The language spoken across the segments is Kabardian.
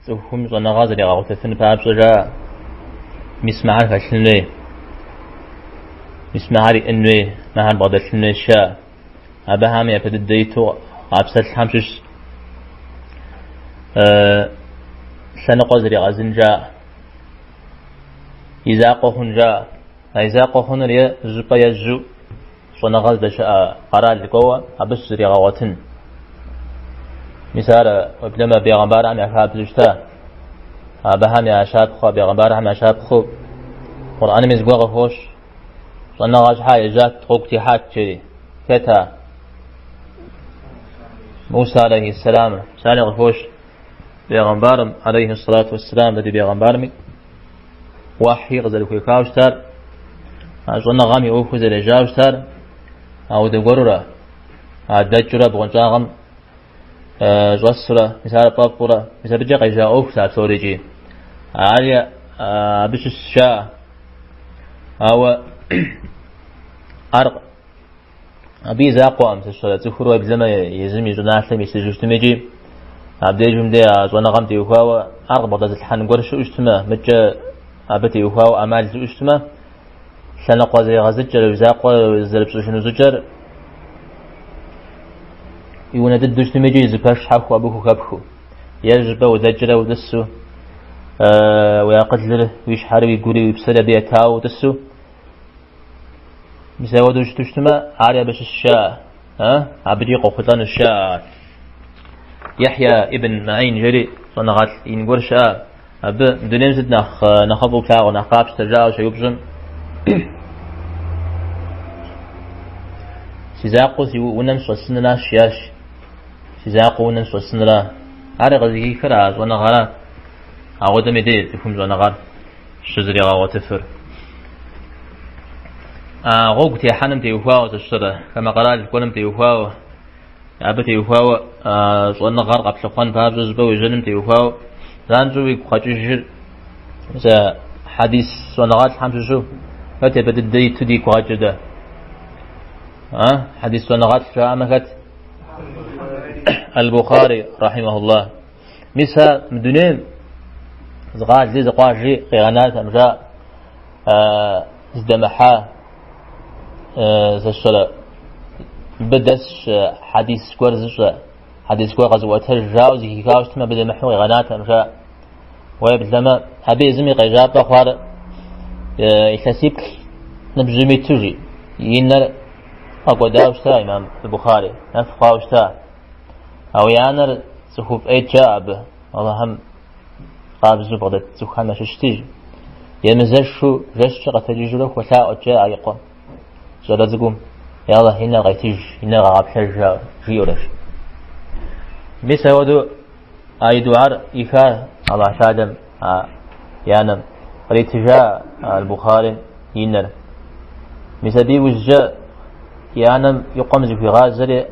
Цӏыхум щӏэныгъэ зригъэгъуэтыфын папщӏэ жаӏэ, мис мыхэр хэлъын хуей, мис мыхэр иӏэн хуей, мыхэр бгъэдэлъын хуейщ жаӏэ. Абыхэм япэ дыдэ иту къапсэлъхэм щыщ лъэныкъуэ зригъэзын жаӏэ, и закъуэ хъун жаӏэ. А и закъуэ хъунур е щӏыпӏэ ежьэу щӏэныгъэ здэщыӏэ къэрал кӏуэуэ абы щызригъэгъуэтын. Мис ар уеблэмэ бегъымбархэм я хабзэу щыта. Абыхэм я щапхъэу, бегъымбархэм я щапхъэу Къурӏэнми зыгуэр къыхощ. Щӏэныгъэ щхьа ежьат, гъуэгу техьат жери. Хэт ар? Муса алейхьиссэлам. Мис ари къыхощ бегъымбарым, алейхьиссалату уассалам, дэ ди бегъымбарми уэхьи къызэрыхуехауэ щытар, а щӏэныгъэм и ӏуэхуу зэрежьауэ щытар, ауэдэ гуэрурэ, а дэкӏыурэ бгъуэнщӏагъым щӏэсурэ, мис ар фӏэфӏурэ, мис абыкӏэ къежьа ӏуэхущ а псори икӏи. Ари абы щыщ жаӏэ. Ауэ ар Абы и закъуэкъым, сыщӏэрэ цӏыхур уеблэмэ езым и щӏыналъэм исыжу щытми икӏи абдежым де а щӏэныгъэм теухуауэ ар къыбгъэдэзылъхьэн гуэр щыӏэу щытмэ, мыкӏэ абы теухуауэ ӏэмал щыӏэу щытмэ, лъэныкъуэ зегъэзыкӏэр, уи закъуэ зэрыпщӏыжыну щӏыкӏэр уи унэ дыдэу щытми икӏи зы пэш щхьэхуэу абы хухэпхыу, е щӏыпӏэ удэкӏрэ утӏысу, уи акъылыр, уи щхьэри, уи гури, уи псэри абы етауэ утӏысу, Мис ауэдэу щыту щытмэ, ари абы щыщ жаӏэ, абыкӏи къохъулӏэнущ жаӏэ ар. Ехья ибн Маин жери щӏэныгъэлӏ ин гуэр щыӏа. Абы дунейм сыт нэхъ нэхъыфӏу плъагъур, нэхъ къапщтэр жаӏэу щеупщӏым, си закъуэу си унэм сщӏэсыныращ, жиӏащ. Си закъуэу унэм сщӏэсыныра. Ари къызыхихыр а щӏэныгъэра. Ауэдэм и дей цӏыхум щӏэныгъэр щызригъэгъуэтыфыр. А гъуэгу техьэным теухуауэ сыщӏэрэ, хамэ къэрал кӏуэным теухуауэ, абы теухуауэ щӏэныгъэр къэплъыхъуэн папщӏэ щӏыпӏэ уежьэным теухуауэ занщӏэу уигу къэкӏыжыр мис а хьэдис щӏэныгъэлӏхэм щыщу хэт япэ дыдэ иту дигу къэкӏыр дэ? А хьэдис щӏэныгъэлӏ жаӏэмэ хэт? Аль-Бухари, рахьимахуллах. Мис а мы дунейм зы къали, зы къуажи къигъэнатэкъым жаӏэ здэмыхьа зэщэрэ. Мыбы дэсщ хьэдис гуэр зыщӏэ, хьэдис гуэр къэзыӏуэтэж жаӏэу зэхихауэ щытмэ, абы дэмыхьу къигъэнатэкъым жаӏэ. Уеблэмэ, абы езым и къежьапӏэ хъуар илъэсиплӏ ныбжьым иту жи, и нэр фӏэкӏуэдауэ щыта имам Бухари, нэф хъуауэ щыта. Ауэ и анэр цӏыхуфӏ ӏейт жаӏэ абы, Алыхьым къабзэу бгъэдэт цӏыхухэм ящыщти. Емызэшу жэщкӏэ къэтэджыжурэ хуэлъаӏуэт жаӏэ и къуэм, щӏалэ цӏыкӏум, Я Алыхь, и нэр къетыж, и нэр къэгъэплъэж, жиӏэурэщ. Мис ауэдэу а и дуар ӏиха Алыхь Тэхьэлам а и анэм къритыжа Аль-Бухари и нэр. Мис абы иужькӏэ и анэм и къуэм зыхуигъазэри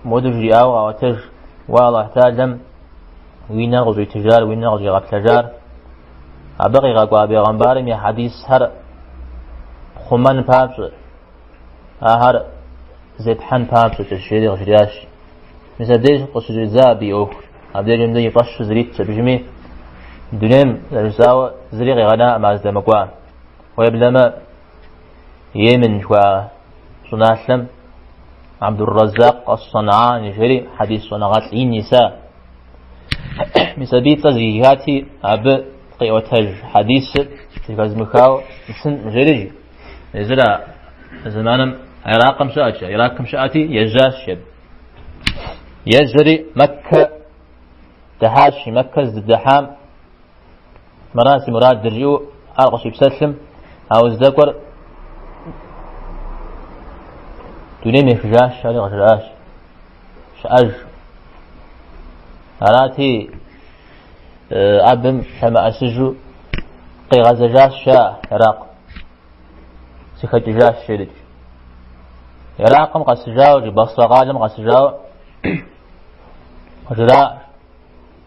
модэу жриӏауэ къаӏуэтэж, Уэ Алыхь Тэхьэлам уи нэр къыщӏитыжар, уи нэр къыщӏигъэплъэжар, абы къигъэкӏуа бегъымбарым и хьэдисхэр пхъумэн папщӏэ, ахэр зепхьэн папщӏэкӏэщ, жери къыжриӏащ. Мис абдеж къыщыщӏидза абы и ӏуэхур. Абдежым дэ и фӏэщу зритщ абыжми, дунейм зэрыжысӏауэ зыри къигъэнаӏым ар здэмыкӏуа. Уеблэмэ, Йемен жыхуаӏэ щӏыналъэм Абдурразакъ ас-Санаани жери хьэдис щӏэныгъэлӏ ин иса. Мис абы и цӏэ зэхихати, абы къиӏуэтэж хьэдисыр зэхэзмыхауэ сысынкъым, жери жи. Езыр а зэманым Иракым щыӏэт, Иракым щыӏэти, ежьащ абы. Ежьэри Мэккэ дыхьащ, Мэккэ здыдыхьам мыра си мурадыр жиӏэу ар къыщипсэлъым, ауэ здэкӏуэр дунейм ехыжащ, ари къыжраӏащ. Щыӏэж. Арати, абым лъэмыӏэсыжу къигъэзэжащ жаӏэ Иракъ. Сыхэкӏыжащ, жерикӏ. Иракъым къэсыжауэ, жи, Басрэ къалэм къэсыжауэ, къыжраӏэ.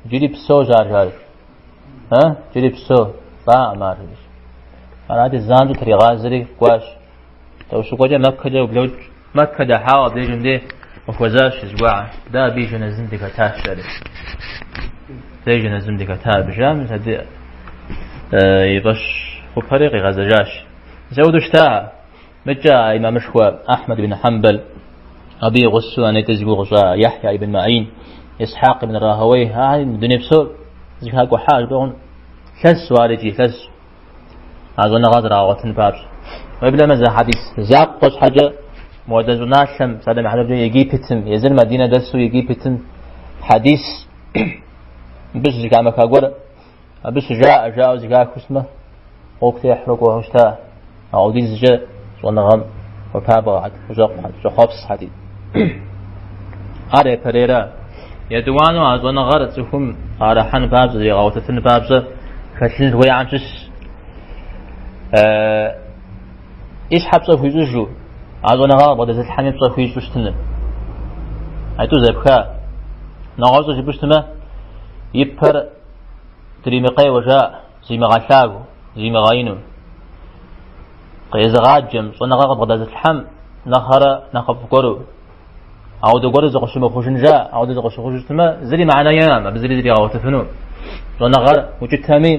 Иджыри псэущ ар, жари. А? Иджыри псэу, лӏакъым ар, жиӏэщ. Арати, занщӏэу тригъазэри кӏуащ. Тӏэу ущыкӏуэкӏэ Мэккэкӏэ ублокӏ. Мэккэ дыхьауэ абдежым дей къыхуэзащ зыгуэр. Дэ абы и жэназым дыхэтащ, жари. Дэ жэназым дыхэта абы жаӏэм, мис абы и фӏэщ хъупэри къигъэзэжащ. Мис ауэдэу щыта мыкӏэ а имамышхуэ Ахьмэд ибн Хьэмбэл, абы и гъусэу а нетӏэ зи гугъу тщӏа Яхья ибн Маӏин, Исхьакъ ибн Рахауей, ахэр дуней псор зэхакӏухьа жыпӏэ хъун. Лъэсу ар икӏи лъэсу. А щӏэныгъэ зрагъэгъуэтын папщӏэ. Уеблэмэ зы хьэдис закъуэ щхьэкӏэ муэдэ щӏыналъэм, псалъэм и хьэтыркӏэ Египетым, езыр Мадинэ дэсу Египетым хьэдис мыбы щызэхамыха гуэр абы щыжаӏэ, жаӏэу зэхахыу щытмэ, гъуэгу техьэурэ кӏуэхэу щыта. Апхуэдизкӏэ щӏэныгъэм хуэпабгъэхэт, хущӏэкъухэт, щӏэхъуэпсхэти. Ар япэрейра. Етӏуанэу а щӏэныгъэр цӏыхум къарыхьэн папщӏэ, зригъэгъуэтыфын папщӏэ хэлъын хуейхэм щыщ. И щхьэ пщӏэ хуищӏыжу, а щӏэныгъэр къыбгъэдэзылъхьэми пщӏэ хуищӏу щытыныр. Айтӏу зэпха. Нэгъуэщӏу жыпӏэу щытмэ, и пэр дримыкъейуэ жаӏэ, зимыгъэлъагэу, зимыгъэину. Езыгъаджэм, щӏэныгъэ къыбгъэдэзылъхьэм нэхърэ нэхъыфӏ гуэру. Ауэдэ гуэру зыкъыщымыхъужын жаӏэ, ауэдэ зыкъыщыхъужу щытмэ, зыри мыхьэнэ иӏэкъым, абы зыри зригъэгъуэтыфыну. Щӏэныгъэр укӏытэми,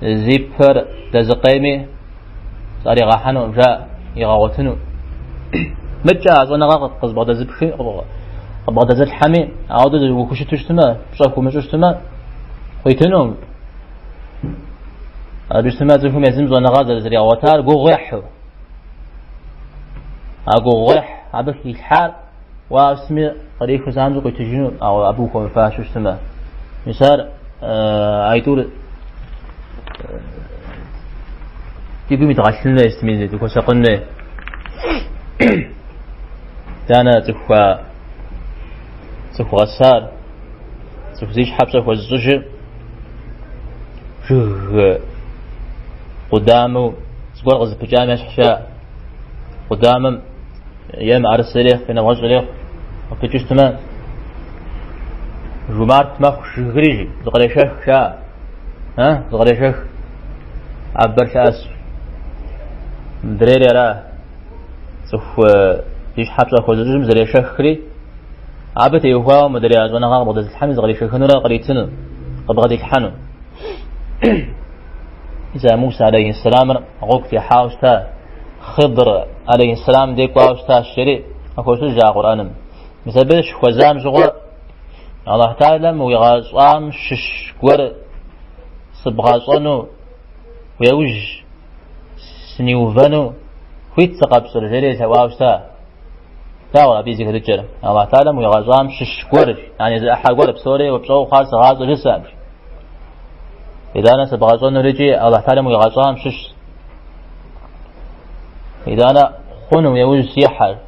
зи пэр дэзыкъейми зыӏэригъэхьэнукъым жаӏэ, игъэгъуэтыну. Мыкӏэ а щӏэныгъэ къызбгъэдэзыпхи, къыбгъэдэзылъхьэми, ауэдэ ухущыту щытмэ, пщӏэ хуумыщӏу щытмэ, къуитынукъым. Абы щытмэ, цӏыхум езым щӏэныгъэ зэрызригъэгъуэтар гугъу ехьу. А гугъуехь абы хилъхьар уэ ауэ сытми кърихыу занщӏэу къуитыжыну, ауэ абы ухуэмыфащэу щытмэ. Мис ар айтӏур ди гум идгъэлъын хуей сытми, дыхуэсакъын хуей. Итӏанэ цӏыху цӏыху гъэсар, цӏыху зи щхьэ пщӏэ хуэзыщӏыжыр жыг къудамэу зыгуэр къызыпыкӏам ещхь жаӏэ. Къудамэм е мыӏэрысэ ирехъу, е нэгъуэщӏ ирехъу, къыпыкӏыу щытмэ, жумарт мэхъу жыгри, жи, зыкърешэх жаӏэ. А, зыкърешэх. ӏэбэр лъэӏэсу. Мыдрейри ара, цӏыху зи щхьэ пщӏэ хуэзыщӏыжым зрешэхри, абы теухуауэ мыдрей а щӏэныгъэ къыбгъэдэзылъхьэми зыкъришэхынурэ къритыну, къыбгъэдилъхьэну. Мис а Муса алейхьиссэламыр гъуэгу техьауэ щыта, Хъидр алейхьиссэлам дей кӏуауэ щытащ, жери къыхощыж а Къурӏэным. Мис абы щыхуэзам щыгъуэ Аллахь Тэхьэлам уигъэщӏам щыщ гуэр сыбгъэщӏэну уи яужь сыниувэну хуит сыкъэпщӏыр, жери елъэӏуауэ щыта. Дауэ абы и зэхэтыкӏэр? Аллахь Тэхьэлам уигъэщӏам щыщ гуэр, яни зы ӏыхьэ гуэр, псори уэ пщӏэуэ хъуар сыгъащӏэ жысӏэм. Итӏанэ сыбгъэщӏэнур икӏи Аллахь Тэхьэлам уигъэщӏам щыщ. Итӏанэ хъуну уи яужь сихьэ,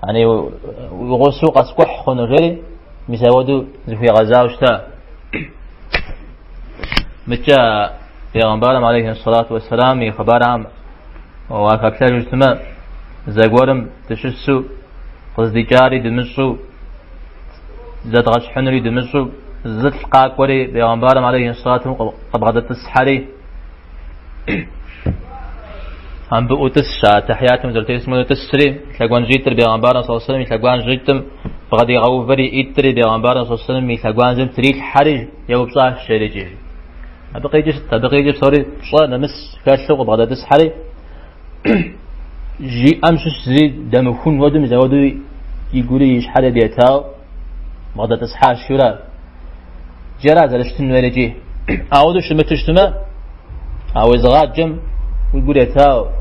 яни уи гъусэу къэскӏухь хъуну жери, мис ауэдэу зыхуигъэзауэ щыта. Мыкӏэ Пейгъэмбарым алейхи сэлату уэсселам и хъыбархэм уахэплъэжу щытмэ, зэгуэрым дыщысу къыздикӏари дымыщӏэу, зэдгъэщхьынури дымыщӏэу, зылӏ къакӏуэри Пейгъэмбарым алейхи сэлату къыбгъэдэтӏысхьэри, Абы ӏутӏысщ, а тэхьиятым зэрытесым хуэдэу тӏысри, лъэгуанжьитӏыр Бегъэмбарым саллаллаху алейхи вассалам и лъэгуанжьитӏым бгъэдигъэувэри, ӏитӏри Бегъэмбарым саллаллаху алейхи вассалам и лъэгуанжьэм трилъхьэри еупщӏащ жери икӏи. Абы къикӏыр сыт? Абы къикӏыр псори пщӏэ, нэмыс хэлъу къыбгъэдэтӏысхьэри, жиӏэм щыщ зыри дэмыхун хуэдэу, мис апхуэдэу и гури и щхьэри абы етауэ бгъэдэтӏысхьащ жиӏэу ара. Иджы ара зэрыщытын хуейр икӏи. Ауэдэу щымыту щытмэ, а уезыгъаджэм уи гур етауэ,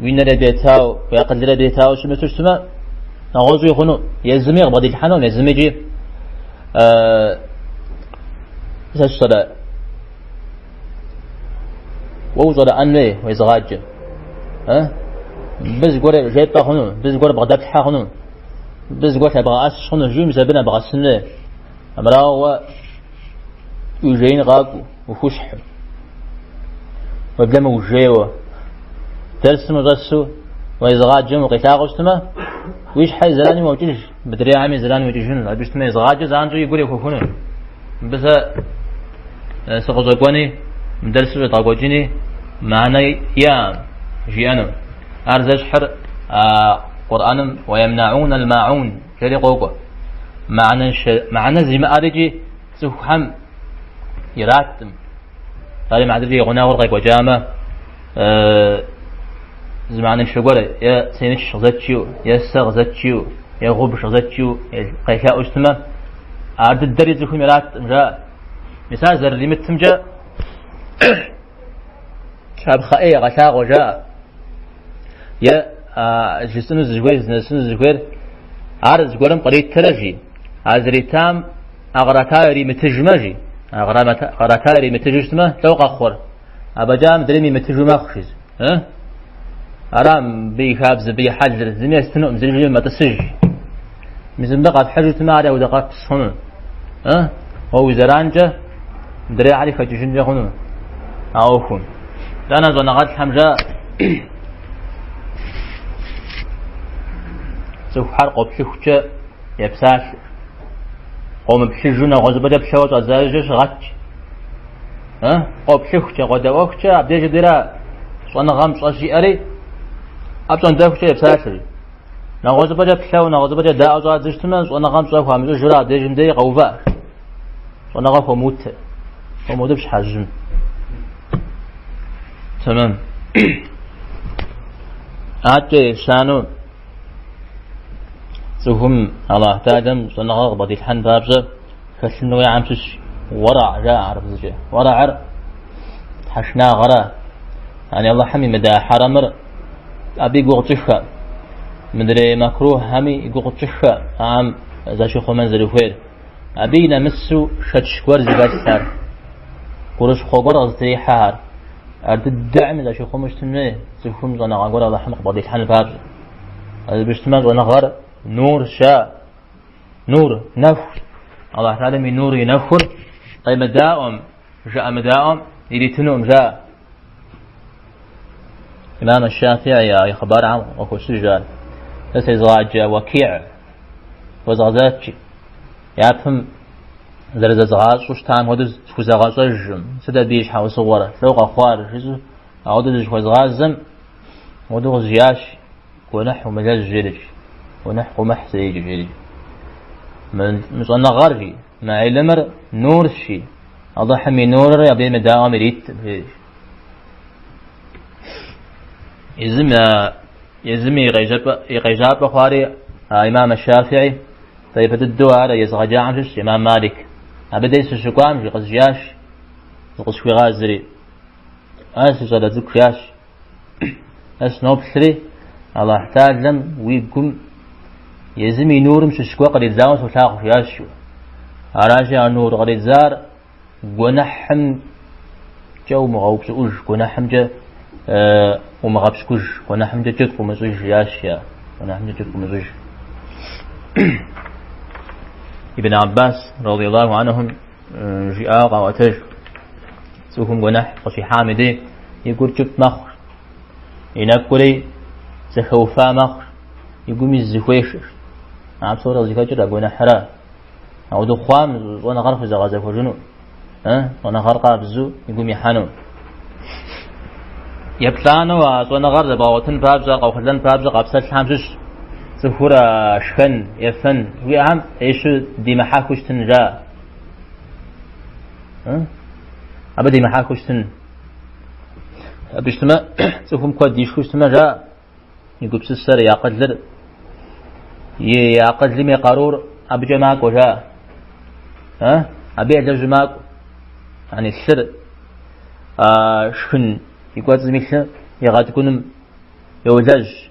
уи нэр абы етауэ, уи акъылыр абы етауэ щымыту щытмэ, нэгъуэщӏуи хъуну, езыми къыбгъэдилъхьэнукъым, езыми икӏи сэ сщӏэрэ уэ ущӏэрыӏэн хуей уезыгъаджэм. Мыбы зыгуэр жепӏэ хъуну, мыбы зыгуэр бгъэдэплъхьэ хъуну, мыбы зыгуэр лъэбгъэӏэс хъуну, жиӏэу мис абы нэбгъэсын хуей. Армырауэ уэ уи жеин къакӏуэу, ухущхьу, уеблэмэ ужейуэ, дэрсым ущӏэсу уезыгъаджэм укъилъагъуу щытмэ, уи щхьэ и зэрани уокӏыж, мыдрейхэми зэран уекӏыжыну. Абы щытмэ езыгъаджэ занщӏэу и гур ехуэхуну. Мыбы сэ сыкъыщӏэкӏуэни, мы дэрсыр щӏедгъэкӏуэкӏыни мыхьэнэ иӏэкъым, жиӏэну. Ар зэщхьыр а Къурӏэным уаемнаун аль-маун жери къокӏуэ. Мыхьэнэ зимыӏэр икӏи цӏыхухэм ираттым. Ари мыхьэдэкӏэ и гъунэгъур къекӏуэкӏамэ, зы мыхьэнэншэ гуэр е сеныч къызэт жиӏэу, е сэ къызэт жиӏэу, е гъубж къызэт жиӏэу къелъэӏуу щытмэ, ар дыдэри цӏыхум ираттым, жаӏэ. Мис ар зэрыримытымкӏэ щапхъэ ӏей егъэлъагъуэ, жаӏэ. Е жысӏэну зыхуейр, зынэсыну зыхуейр, ар зыгуэрым къритрэ, жи. А зритам а къратар иримытыжмэ, жи. А къратар иримытыжу щытмэ, лӏо къэхъур. Афӏэкӏа мыдрейм имытыжу мэхъу, жи. Ара мыбы и хабзэ, мыбы и хьэлыр, зыми естынукъым, зыри жиӏэу мэтӏысыж. Мис мыбы къэпхьыжу щытмэ, ар еудэкъэпс хъуну. Уэ уи зэранкӏэ мыдрейхьэри хэкӏыжынкӏэ хъуну а ӏуэхум. Итӏанэ щӏэныгъэлӏхэм жаӏэ, цӏыхухэр къоплъыхукӏэ епсалъэ. Къомыплъыжу нэгъуэщӏыпӏэкӏэ плъэуэ щӏадза иужькӏэ щыгъэт. Къоплъыхукӏэ, къодэӏуэхукӏэ, абдеж дера щӏэныгъэм пщӏэ щиӏэри, апщӏондэхукӏэ епсалъэри. Нэгъуэщӏыпӏэкӏэ плъэуэ, нэгъуэщӏыпӏэкӏэ даӏуэу щӏадзэу щытмэ, щӏэныгъэм пщӏэ хуамыщӏыжурэ абдежым дей къэувыӏэ. Щӏэныгъэ хуэмыутэ, хуэмыутӏыпщ хьэжьым. Тэмэм. Адэкӏэ ещанэу цӏыхум Аллахь Тэхьэлам щӏэныгъэ къыбгъэдилъхьэн папщӏэ хэлъын хуейхэм щыщ уэраӏ жаӏэ хьэрыпыбзэкӏэ. Уэраӏыр тхьэшынагъэра. Яни Аллахьым имыда хьэрэмыр абы и гугъу тщӏыххэ. Мыдрей макрухьэми и гугъу тщӏыххэ ахэм защихъумэн зэрыхуейр. Абы и нэмысу шэч гуэр зыхэлъхэр, гурыщхъуэ гуэр къызытрихьэхэр, ар дыдэхэми защихъумэу щытын хуей цӏыхум щӏэныгъэ гуэр Алыхьым къыбгъэдилъхьэн папщӏэ. Абы щытмэ щӏэныгъэр нурщ, нур, нэхущ. Аллахь Тэхьэлам и нур, и нэхур къемыдаӏуэм, жыӏэмыдаӏуэм иритынукъым, жаӏэ. Имам Шафии и хъыбархэм къыхощыж ар. Сэ сезыгъаджэ Уакиӏ хуэзгъэзат, жи. Япэм зэрызэзгъащӏэу щытам хуэдэу схузэгъэщӏэжкъым. Сыт абы и щхьэусыгъуэр, лӏо къэхъуар, жысӏэу ауэдэу зыщыхуэзгъазэм, ауэдэу къызжиӏащ, гуэныхь умылэжь жерикӏ, гуэныхь къыумыхь зэикӏ жерикӏ. Мы щӏэныгъэр, жи, мы гӏилымыр нурщ, жи. Алыхьым и нурыр абы емыдаӏуэм ириткъым, жерикӏ. Езым езым и къежьапӏэ хъуари а имам Шафии, япэ дыдэу ар езыгъэджахэм щыщщ имам Малик. Абы деж сыщыкӏуам, жи, къызжиӏащ, зыкъысхуигъазэри. Ар си щӏалэ цӏыкӏу жиӏащ. Сэ сыноплъри, Аллахь Тэхьэлам уи гум езым и нурым щыщ гуэр къридзауэ солъагъу, жиӏащ. Аращи, а нур къридзар гуэныхьымкӏэ умыгъэупщӏыӏуж, гуэныхьымкӏэ умыгъэпщкӏуж, гуэныхьымкӏэ кӏыфӏ умыщӏыж, жиӏащ, гуэныхьымкӏэ кӏыфӏ умыщӏыж. Ибн Аббас, радиаллаху анхум, жиӏауэ къаӏуэтэж. Цӏыхум гуэныхь къыщихьам и дей и гур кӏыфӏ мэхъу, и нэкӏури зэхэуфа мэхъу, и гуми зыхуешэ. А псори къызыхэкӏыр а гуэныхьыра. Ауэдэу хъуам щӏэныгъэр хузэгъэзэхуэжыну, щӏэныгъэр къабзэу и гум ихьэну. Еплӏанэу а щӏэныгъэр зэбгъэгъуэтын папщӏэ, ар къохъулӏэн папщӏэ къапсэлъхэм щыщ цӏыхур шхэн, ефэн жиӏэхэм ӏейщу димыхьэхыу щытын жаӏэ. Абы димыхьэхыу щытын. Абы щытмэ, цӏыхум куэд ишхыу щытмэ, жаӏэ, и гупсысэр, и акъылыр, и акъылым и къарур абыкӏэ макӏуэ, жаӏэ. Абы елэжьу макӏуэ. Яни лъыр, шхын и кӏуэцӏым илъыр игъэткӏуным йолэжь.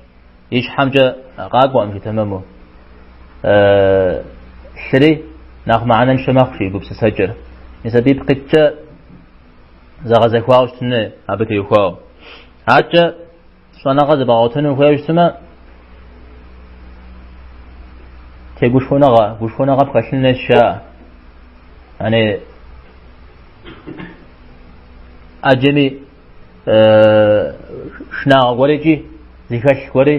И щхьэмкӏэ къакӏуэкъым, жи тэмэму. Лъыри нэхъ мыхьэнэншэ мэхъу, жи гупсысэкӏэр. Мис абы ипкъ иткӏэ зэгъэзэхуауэ щытын хуей абы теухуауэ. Адэкӏэ щӏэныгъэ зэбгъэгъуэтыну хуейуэ щытмэ, тегушхуэныгъэ, гушхуэныгъэ пхэлъын хуейщ, жаӏэ. Яни ӏэджэми шынагъэ гуэр икӏи зыхэлъ гуэри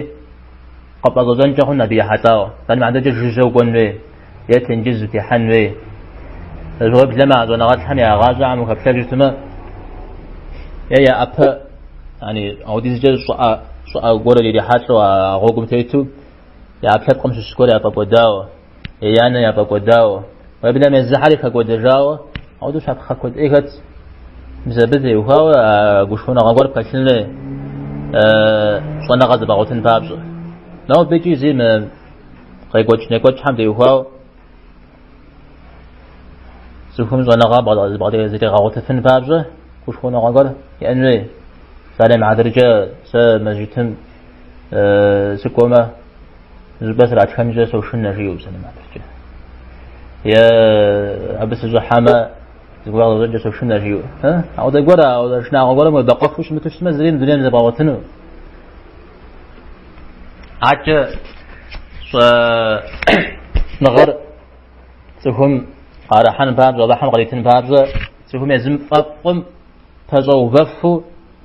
къыпӏэщӏэщӏэнкӏэ хъун абы ехьэлӏауэ. Псалъэм адэкӏэ жыжьэу кӏуэн хуей е тенджыз утехьэн хуей. Уеблэмэ а щӏэныгъэлӏхэм я гъащӏэхэм ухэплъэжу щытмэ, е я ӏэпэ, яни ауэдизкӏэ щӏыӏэ, щӏыӏэ гуэрыр ирихьэлӏэу а гъуэгум тету, я ӏэпкълъэпкъым щыщ гуэр яфӏэкӏуэдауэ, е я нэ яфӏэкӏуэдауэ. Уеблэмэ езыхьэри хэкӏуэдэжауэ, ауэдэу щапхъэ куэд ӏей хэтщ. Мис абы теухуауэ а гушхуэныгъэ гуэр пхэлъын хуей щӏэныгъэ зэбгъэгъуэтын папщӏэ. Нобэ икӏи зи мы къекӏуэкӏ-некӏуэкӏхэм теухуауэ цӏыхум щӏэныгъэ зригъэгъуэтыфын папщӏэ гушхуэныгъэ гуэр иӏэн хуей. Псалъэм и хьэтыркӏэ сэ мэжджытым сыкӏуэмэ, зыщӏыпӏэ сратхэнкӏэ сошынэ жиӏэу псалъэм и хьэтыркӏэ. Е абы сыщӏыхьэмэ, зыгуэр къызэщӏэнкӏэ сошынэ жиӏэу. Ауэдэ гуэр, ауэдэ шынагъуэ гуэрым уебэкъуэфу щымыту щытмэ, зыри мы дунейм зэбгъэгъуэтыну. Адэкӏэ щӏэныгъэр цӏыхум къарыхьэн папщӏэ, Алыхьым къритын папщӏэ, цӏыхум езым фӏэфӏым пэщӏэувэфу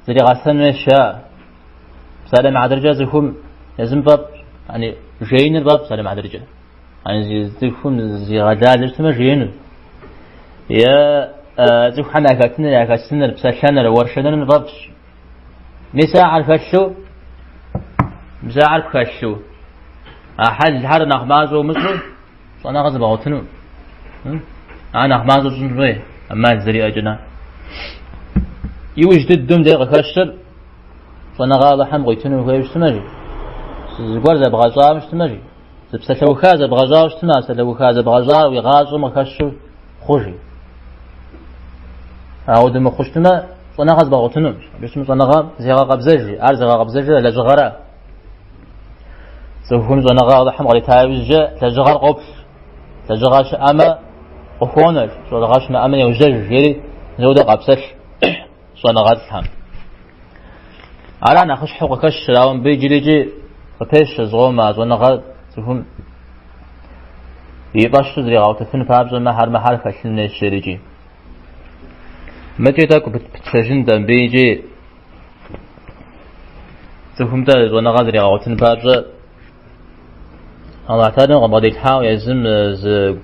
зригъэсэн хуейщ жаӏэ. Псалъэм и хьэтыркӏэ цӏыхум езым фӏэфӏ, яни жеиныр фӏэфӏ псалъэм и хьэтыркӏэ. Яни цӏыхум зигъэлалэу щытмэ жеину. Е цӏыхухэм яхэтыныр, яхэсыныр, псэлъэныр, уэршэрыныр фӏэфӏщ. Мис ахэр хэлъу, мис ахэр пхэлъу, а хьэлхэр нэхъ мащӏэ умыщӏу, щӏэныгъэ зэбгъэгъуэтыну. Ар нэхъ мащӏэ щӏын хуей, ӏэмал зэриӏэкӏэ. Иужь дыдэм дей къыхэщыр щӏэныгъэ Алыхьым къуитыну хуейуэ щытмэ, жи. Зыгуэр зэбгъэщӏауэ щытмэ, жи. Зы псалъэуха зэбгъэщӏауэ щытмэ, а псалъэуха зэбгъэщӏар уи гъащӏэм къыхэщу хъу, жи. Ауэдэ мыхъуу щытмэ, щӏэныгъэ зэбгъэгъуэтынукъым. Абы щытмэ щӏэныгъэ зегъэкъэбзэж, ар зыгъэкъэбзэжыр лэжьыгъэра. Цӏыхум щӏэныгъэ Алыхьым кърита иужькӏэ лэжьыгъэр къоплъ. Лэжьыгъэ щыӏэмэ, къыхуонэ, щӏэныгъэ щымыӏэмэ йожьэж, жери зэуэдэ къапсэлъ щӏэныгъэлӏхэм. Ара нэхъыщхьэу къыхэщыр, ауэ мыбы иджырикӏи къыпещэ зыкъом а щӏэныгъэр цӏыхум и фӏэщу зригъэгъуэтыфын папщӏэ мыхьэр хэлъын хуейщ жерикӏи. Мыкӏи тӏэкӏу пытщэжын дэ мыбы икӏи цӏыхум дэ щӏэныгъэ зригъэгъуэтын папщӏэ Аллахь Тэхьэлам къыбгъэдилъхьауэ езым зы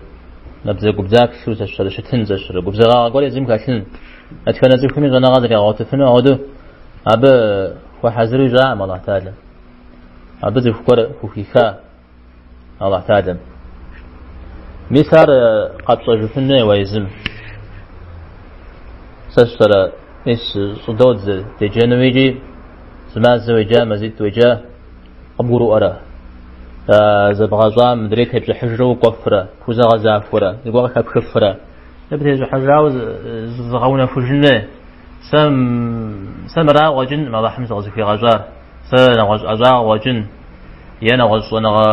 набдзэгубдзаплъэу зэрыщытын, зэщэрэ губзыгъагъэ гуэр езым хэлъын. Дэтхэнэ цӏыхуми щӏэныгъэ зригъэгъуэтыфыну ауэдэу абы хуэхьэзыру ищӏакъым Аллахь Тэхьэлам. Абы цӏыху гуэр хухиха Аллахь Тэхьэлам. Мис ар къэпщӏэжыфын хуей уэ езым. Сэ сщӏэрэ, мис щӏыдодзэ деджэну икӏи зы мазэ уеджа, мазитӏ уеджа, къыбгурыӏуэрэ? Зэбгъэщӏам мыдрей тепщӏыхьыжрэ укӏуэфрэ, пхузэгъэзахуэрэ, зыгуэр къыхэпхыфрэ? Абы тещӏыхьыжауэ зыгъэунэхужын хуей. Сэ, сэ мыра къыщӏэкӏынкъым Алыхьым сыкъызыхуигъэщӏар. Сэ нэгъуэщӏ ӏэщӏагъэ къыщӏэкӏын е нэгъуэщӏ щӏэныгъэ,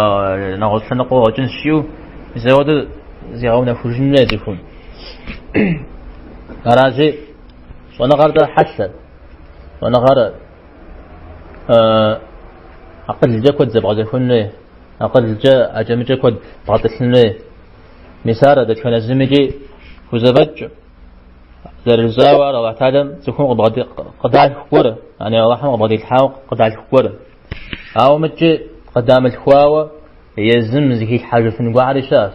нэгъуэщӏ лъэныкъуэ къыщӏэкӏынщ жиӏэу, мис апхуэдэу зигъэунэхужын хуей цӏыхум. Аращи, щӏэныгъэр тӏэ хьэлъэ, щӏэныгъэр акъылкӏэ куэд зэбгъэзэхуэн хуей, акъылкӏэ акӏэ-мыкӏэ куэд бгъэтӏылъын хуей. Мис ар дэтхэнэ зымикӏи хузэфӏэкӏ. Зэрыжысӏауэ ар Аллахь Тэхьэлам цӏыхум къыдалъху гуэр, яни Аллахьым къыбгъэдилъхьауэ къыдалъху гуэр. Ауэ мыкӏи къыдамылъхуауэ езым зыхилъхьэжыфын гуэрхэри щыӏэщ.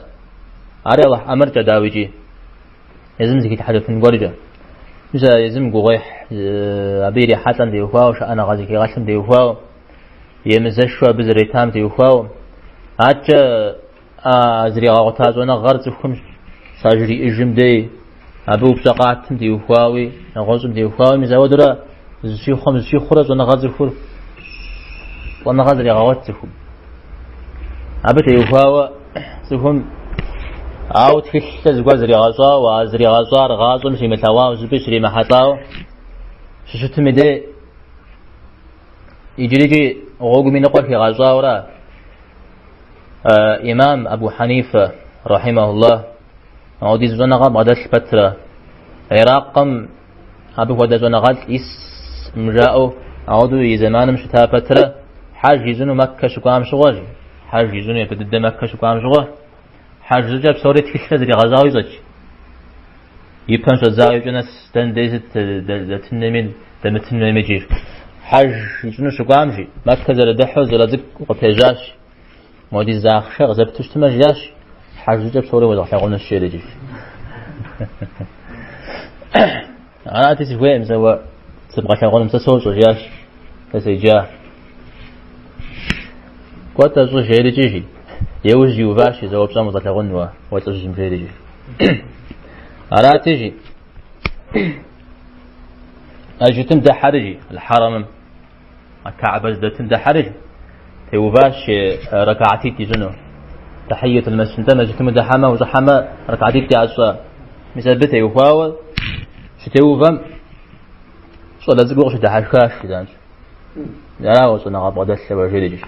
Ари Аллахь ӏэмыркӏэ дауикӏи. Езым зыхилъхьэжыфын гуэркӏэ. Мис а езым гугъуехь абы ирихьэлӏэм теухуауэ, шыӏэныгъэ зыхигъэлъым теухуауэ, емызэшу абы зэретам теухуауэ. Адэкӏэ а зригъэгъуэта щӏэныгъэр цӏыхум щажриӏэжым дей, абы упщӏэ къатым теухуауи, нэгъуэщӏым теухуауи, мис ауэдурэ зыщихъуэм зыщихъурэ щӏэныгъэ цӏыхур, щӏэныгъэ зрегъэгъуэт цӏыхум. Абы теухуауэ цӏыхум ауэ тхылъкӏэ зыгуэр зригъэщӏауэ, а зригъэщӏар гъащӏэм щимылъэгъуауэ, зыщӏыпӏи щримыхьэлӏауэ щыщытым и дей иджырикӏи гъуэгум и ныкъуэр хигъэщӏауэра. Имам Абу Хьэнифэ, рахьимахуллах, ауэдиз щӏэныгъэ бгъэдэлъ пэтрэ, Иракым абы хуэдэ щӏэныгъэлӏ искъым жаӏэу ауэдэу и зэманым щыта пэтрэ, хьэж ищӏыну Мэккэ щыкӏуам щыгъуэ, хьэж ищӏыну япэ дыдэ Мэккэ щыкӏуам щыгъуэ, хьэж щӏыкӏэ псори тхылъкӏэ зригъэщӏауэ ищӏэт. И пэм щӏэдзауэ и кӏэ нэс дэн дей сыт дэтын хуейми, дэмытын хуейми икӏи. Хьэж ищӏыну щыкӏуам, жи, Мэккэ зэрыдыхьэу зы щӏалэ цӏыкӏу къыпежьащ. Модиз ахъшэ къызэпту щытмэ, жиӏащ, хьэж щӏыкӏэ псори уэзгъэлъагъунущ, жери икӏи. Арати, сыхуейкъым сэ уэ сыбгъэлъагъуным, сэ сощӏэ, жиӏащ, сэ седжа. Кӏуэ-тӏэ щӏы, жери икӏи, жи. Иужь иуващ, зэ уэ пщӏэм уэзгъэлъагъун уэ, уэ лӏыжьым, жери икӏи. Арати, жи, мэжджытым дыхьэри, жи, Аль-Хьэрэмым, а Каабэ здэтым дыхьэри, жи, теуващ ракаатитӏ ищӏыну. Тахьиятул мэсджид, нтӏэ мэжджытым удыхьэмэ, ущӏыхьэмэ, ракаатитӏ ящӏэ. Мис абы теухуауэ щытеувэм щӏалэ цӏыкӏур къыщыдыхьэшхащ, жиӏащ. Арауэ щӏэныгъэ бгъэдэлъыр жери.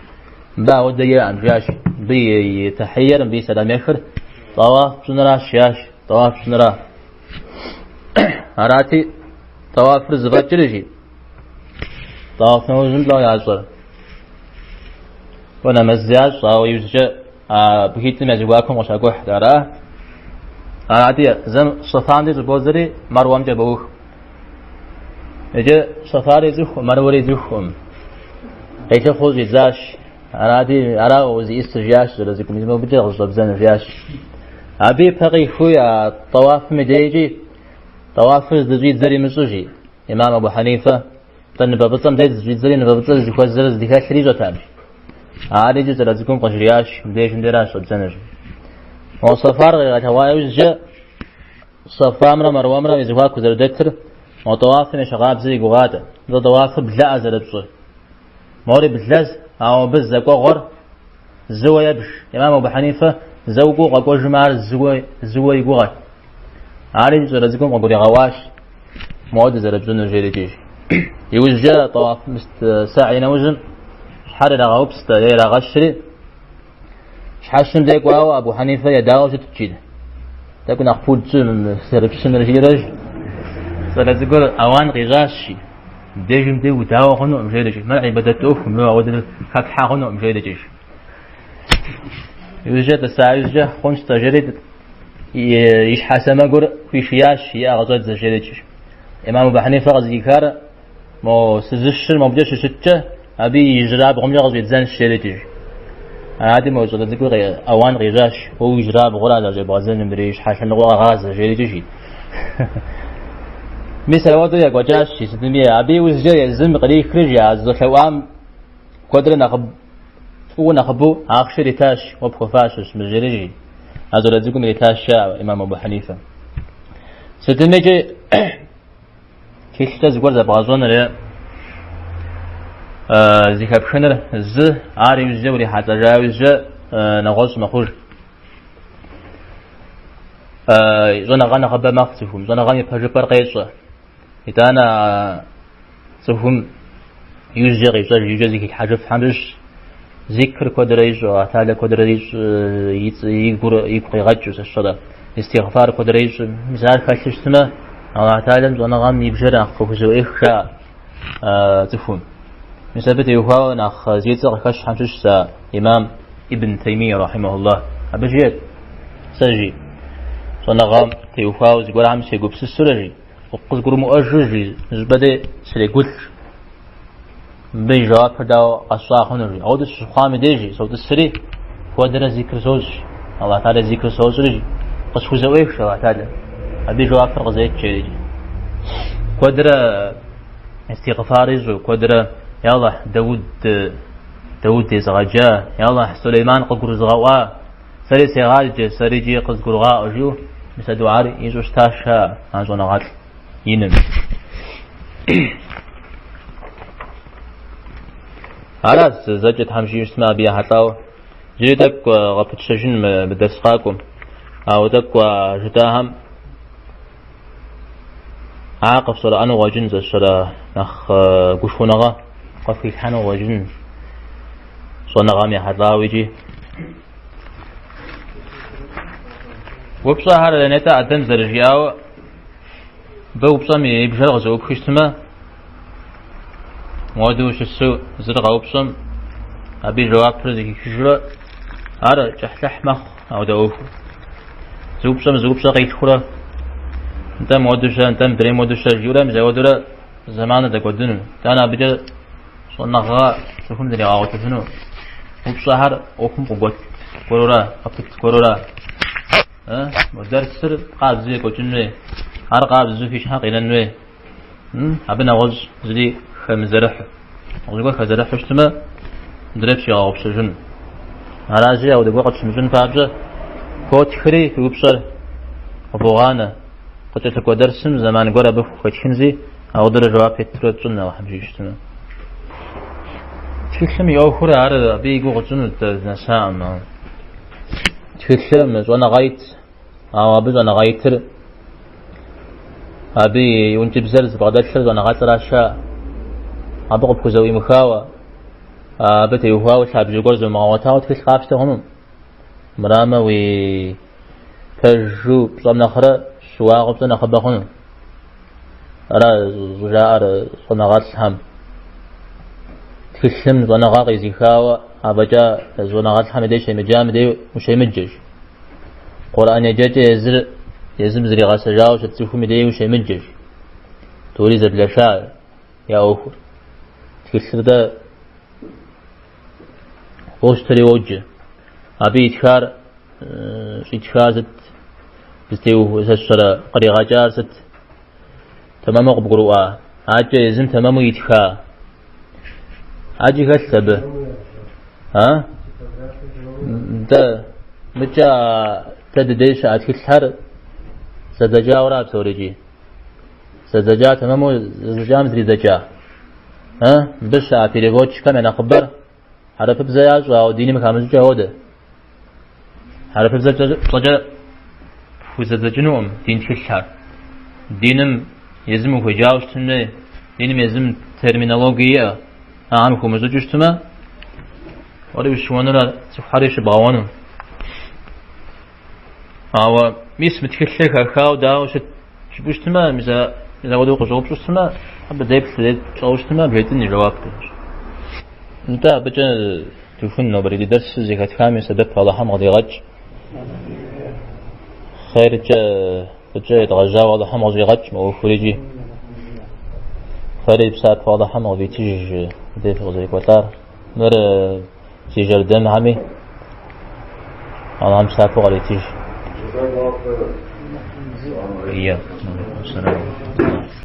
Мыбы ауэдэ иӏэм, жиӏащ. Мыбы и тахьиер, мыбы и сэлам ехыр тӏауаф пщӏыныращ, жиӏащ. Тӏауаф пщӏыныра. Арати, тӏауафыр зэфӏэкӏри, жи. Тӏауаф нэужьым лӏо ящӏэр. Кӏуэ нэмэз ящӏ, ауэ иужькӏэ а бгитӏым я зэхуакум къыщакӏухь, ара? Арати, зэм Сафам дей щӏыбодзэри Маруэмкӏэ боух. Иджы Сафари ицӏыхукъым, Маруэри ицӏыхукъым. Къилъыхъуэу щӏидзащ. Арати, ара узиӏысыр жиӏащ, щӏалэ цӏыкӏум, мобыкӏэ къыщӏэбдзэну жиӏащ. Абы и пэ къихуи а тӏауафым и дейкӏи, тӏауафыр здыщӏидзэр имыщӏэу жи, имам Абу Хьэнифэ, тӏэ ныбэ фӏыцӏэм дей зыщӏидзэри ныбэ фӏыцӏэр зыхуэзэр здыхэлъыр ищӏэтэкъым. Ар иджы щӏалэ цӏыкӏум къыжриӏащ, мыбдежым деращ щӏэбдзэнур. Мо Сафар къигъэлъэгъуа иужькӏэ, Сафамрэ Маруэмрэ я зэхуаку зэрыдэтыр мо тӏауафым ещхьыркъабзэ и гугъат. Нтӏэ тӏауафыр блэӏэ зэрыпщӏыр. Мори блэз, ауэ мыбы зэ кӏуэгъуэр зыуэ ебж. Имам Абу Хьэнифэ зэ укӏуэу укъэкӏуэжым ар зыуэ и гугъэт. Ари щӏалэ цӏыкӏум къыгуригъэӏуащ, моуэдэ зэрыпщӏынур жери икӏи. Иужькӏэ тӏауаф сэгьи нэужьым щхьэр ирагъэупстэ е ирагъэщри, Щхьэщым дей кӏуауэ Абу Хьэнифэ едауэу щытт, жи. Тӏэкӏу нэхъ пуд щӏы зэрыпщыныр жиӏэрэ щӏалэ цӏыкӏур ауан къищӏащ, жи. Мыбдежым дей удауэ хъунукъым, жери жи. Мыр ӏибадэт ӏуэху, мыр ауэдэ хэплъхьэ хъунукъым, жери жи. Иужькӏэ тӏыса иужькӏэ хъунщ-тӏэ, жери и щхьэ сэмэгур хуишиящ, иӏэ къыщӏэдзэ, жери жи. Имам Абу Хьэнифэ къызыхихар Мо сызыщыр мобыкӏэ щыщыткӏэ, абы и ижьырабгъумкӏэ къыщӏидзэнщ, жери жи. Арати, мо щӏалэ цӏыкӏур ауан къищӏащ, уэ уи ижьырабгъура зэрыщӏебгъэдзэнур, мыдрей щхьэ лъэныкъуэ къэгъазэ, жери жи. Мис апхуэдэу екӏуэкӏащ, жи, сытми, абы иужькӏэ езым кърихри, жи, а зыщӏэлъэӏуам куэдрэ нэхъыб, фӏыуэ нэхъыбэу ахъшэ иритащ, уэ пхуэфащэщ мыр, жери жи. А щӏалэ цӏыкӏум иритащ, жаӏэ имам Абу Хьэнифэ. Сытмикӏи, Тхылъкӏэ зыгуэр зэбгъэщӏэныр е зэхэпхыныр зы, ар иужькӏэ урихьэлӏэжа иужькӏэ нэгъуэщӏ мэхъуж. Щӏэныгъэ нэхъыбэ мэхъу цӏыхум, щӏэныгъэм и пэжыпӏэр къещӏэ. Итӏанэ цӏыхум иужькӏэ къищӏэж, иужькӏэ зыхилъхьэжыфхэм щыщ зикр куэдрэ ищӏу, Аллахь Тэхьэлэ куэдрэ ищӏ, и гур игу къигъэкӏыу, сэ сщӏэрэ, истигъфар куэдрэ ищӏу. Мис ар хэлъу щытмэ, Аллахь Тэхьэлэм щӏэныгъэм и бжэр нэхъ къыхузэӏуех, жаӏэ цӏыхум. Мис абы теухуауэ нэхъ зи цӏэ къыхэщхэм щыщщ а имам Ибн Таймия, рахьимахуллах. Абы жиӏэт, сэ жи, щӏэныгъэм теухуауэ зыгуэрхэм сегупсысурэ жи, Къызгурымыӏуэжу жи, зыщӏыпӏэ дей срегулӏ. Мыбы и жэуапыр дауэ къэсщӏа хъуну жи. Ауэдэу сыщыхъуам и деж жи, сотӏысри, куэдрэ зикр сощӏ. Аллахь Тэхьэлэ зикр сощӏри жи, къысхузэӏуех Аллахь Тэхьэлэ. Абы и жэуапыр къызет жери жи. Куэдрэ истигъфар ищӏу, куэдрэ Я Аллахь, Дауд, Дауд езыгъэджа, Я Аллахь, Сулейман къыгурызыгъэӏуа, Сэри сегъаджэ, сэри икӏи къызгурыгъаӏуэ, жиӏэу, мис а дуӏар ищӏу щытащ а щӏэныгъэлӏ иным. Аращ зэкӏэ Тхьэм жиӏэу щытмэ абы ехьэлӏауэ. Иджыри тӏэкӏу къыпытщэжын мы дэрс къакӏуэм. Ауэ тӏэкӏу а жытӏахэм ар къыфщӏэрыӏэну къыщӏэкӏын, сэ сщӏэрэ нэхъ гушхуэныгъэ къыфхилъхьэну къыщӏэкӏын щӏэныгъэм ехьэлӏауэ икӏи. Упщӏэхэр нетӏэ Адэм зэрыжиӏауэ, абы упщӏэм и бжэр къызэӏупхыу щытмэ, муэдэу щысу зыр къэупщӏэм, абы и жэуапыр зэхихыжурэ, ар кӏыхьлӏыхь мэхъу ауэдэ ӏуэхур. Зы упщӏэм зы упщӏэ къилъхурэ, нтӏэ муэдэу щэ, нтӏэ мыдрей муэдэу щэ жиӏэурэ, мис ауэдэурэ зэманыр дэкӏуэдыну. Итӏанэ абыкӏэ щӏэныгъэ цӏыхум зригъэгъуэтыфыну. Упщӏэхэр ӏуэхум къыгуэт гуэрурэ, къыпыт гуэрурэ. Мо дэрсыр къабзэу екӏуэкӏын хуей, ар къабзэу фи щхьэ къинэн хуей. Абы нэгъуэщӏ зыри хэмызэрыхьу. Нэгъуэщӏ гуэр хэзэрыхьу щытмэ, мыдрей Къывогъанэ. Къыкӏэлъыкӏуэ дэрсым зэман гуэр абы хухэтхынзи, ауэдэрэ жэуап еттурэ тщӏын Алыхьым жиӏэу щытмэ. Тхылъым и ӏуэхур ар абы и гугъу тщӏынут дэ дынэсакъым. Тхылъым щӏэныгъэ ит, ауэ абы щӏэныгъэ итыр абы и ӏункӏыбзэр зыбгъэдэлъыр щӏэныгъэлӏыращ жаӏэ. Абы къыпхузэӏуимыхауэ, абы теухуауэ лъабжьэ гуэр зомыгъэгъуэтауэ тхылъ къапщтэ хъунукъым. Мырамэ уи пэжу пщӏэм нэхърэ щыуагъэу пщӏэ нэхъыбэ хъуну. Ара щӏыжаӏэр щӏэныгъэлӏхэм. Тхылъым щӏэныгъэ къизыхауэ афӏэкӏа щӏэныгъэлӏхэм и деж щемыджам и деж ущемыджэ жи. Къурӏэн еджэкӏэ езыр езым зригъэсэжауэ щыт цӏыхум и деж ущемыджэ жи. Тӏури зэблэша я ӏуэхур. Тхылъыр дэ къощтэри уоджэ. Абы итхар щӏитхар сыт, зытеухуэ сэ сщӏэрэ къригъэкӏар сыт? Тэмэму къыбгурыӏуа? Акӏэ езым тэмэму итха? Ӏэджи хэлът абы. А? Дэ мыкӏэ дэ дыдей щыӏэ тхылъхэр зэдзэкӏауэра псори икӏи? Зэдзэкӏа тэмэму зэдзэкӏам зридзэкӏа? А? Мыбы щыӏэ переводчикхэм я нэхъыбэр Хьэрыпыбзэ ящӏэ, ауэ диным хамыщӏыкӏ ауэдэ. Хьэрыпыбзэкӏэ пхузэдзэкӏынукъым дин тхылъхэр. Диным езым ухуеджауэ щытын хуей, диным езым терминологие иӏэ, ахэм хыумыщӏыкӏыу щытмэ, уэри ущыуэнурэ цӏыхухьэри щыбгъэуэну. Ауэ мис мы тхылъыр хэхауэ дауэ щыт жыпӏэу щытмэ, мис апхуэдэу къыщӏэупщӏу щытмэ, абы деплъ тщӏэуэ щытмэ, бжетӏын и жэуап. Нтӏэ, абыкӏэ духын нобэрей ди дэрсыр зэхэтхам и сэбэп Алыхьым къыдигъэкӏ. Хъеркӏэ, фӏыкӏэ едгъэжьауэ Алыхьым къыщӏигъэкӏ мы ӏуэхур икӏи. Фэри псапэу Алыхьым къывитыж дей фыкъызэрекӏуэлӏар. Мыр зи жэрдэмхэми Алыхьым псапэу къаритыж.